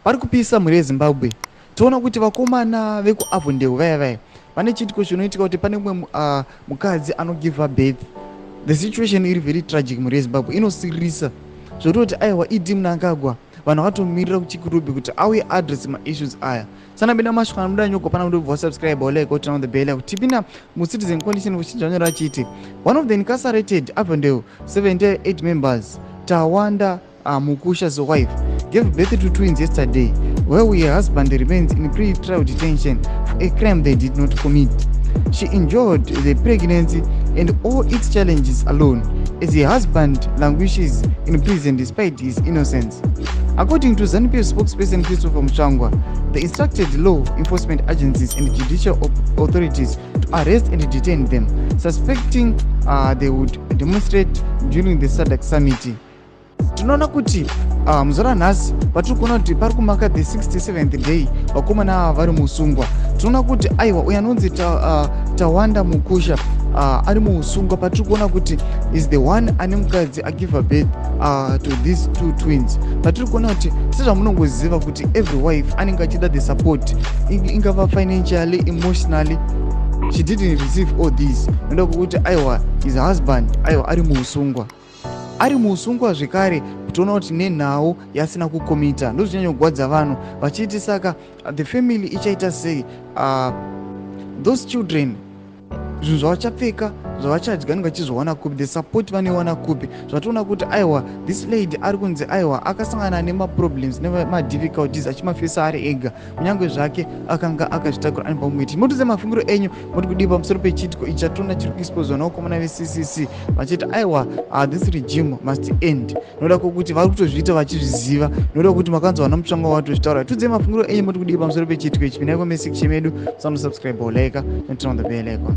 Pari kupisa mhuri yeZimbabwe. Toona kuti vakomana vekuAvondale vaya vaya vane chiitiko chinoitika kuti pane mumwe mukadzi anogiva birth. The situation iri very tragic mhuri yeZimbabwe, inosiririsa zvototi aiwa ED Mnangagwa vanhu vakatomirira kuChikurubi kuti auye address maissues aya. Sanapinda mashoko anobuda nyoko pana kuti wasubscribe or like or turn on the bell kuti tipinda muCitizen Coalition kuchinja nyora achiti one of the incarcerated Avondale 78 members, Tawanda Mukusha's wife, gave birth to twins yesterday while her husband remains in pre-trial detention for a crime they did not commit. She endured the pregnancy and all its challenges alone as her husband languishes in prison despite his innocence. According to ZANU-PF spokesperson Christopher Mutsvangwa, they instructed law enforcement agencies and judicial authorities to arrest and detain them, suspecting they would demonstrate during the SADC summit. Tinoona kuti muzuva ranhasi patiri kuona kuti pari kumaka the 67th day vakomana ava vari musungwa. Tinoona kuti aiwa uyo anonzi Tawanda Mukusha ari muusungwa. Patiri kuona kuti is the one ane mukadzi agive birth to these two twins. Patiri kuona kuti sezvamunongoziva kuti every wife anenge achida the support, ingava financially, emotionally. She didn't receive all these noda kwekuti aiwa his husband aiwa ari muusungwa, ari muusungwa zvekare. Kutoona kuti nenhau yasina kukomita ndozvinyanyogwadza vanhu vachiti saka the family ichaita sei? Those children, zvinhu zvavachapfeka, zvavachadya, vanenge vachizviwana kupi? The support vanoiwana kupi? Zvatoona kuti aiwa this lady ari kunzi aiwa akasangana nemaproblems nemadifficulties achimafesa ari ega, kunyange zvake akanga akazvitakura ari pamweti. Motudze mafungiro enyu, muri kudii pamusoro pechiitiko ichi chatoona chiri kuexposwa navakomana veCCC vachiti aiwa this regime must end, noda kwokuti vari kutozviita vachizviziva, noda kuti makanzwa vana Mutsvangwa vatozvitaura. Tudzei mafungiro enyu, muri kudii pamusoro pechiitiko ichi? Pinai comment section medu, sanosubscribe, like, and turn on the bell icon.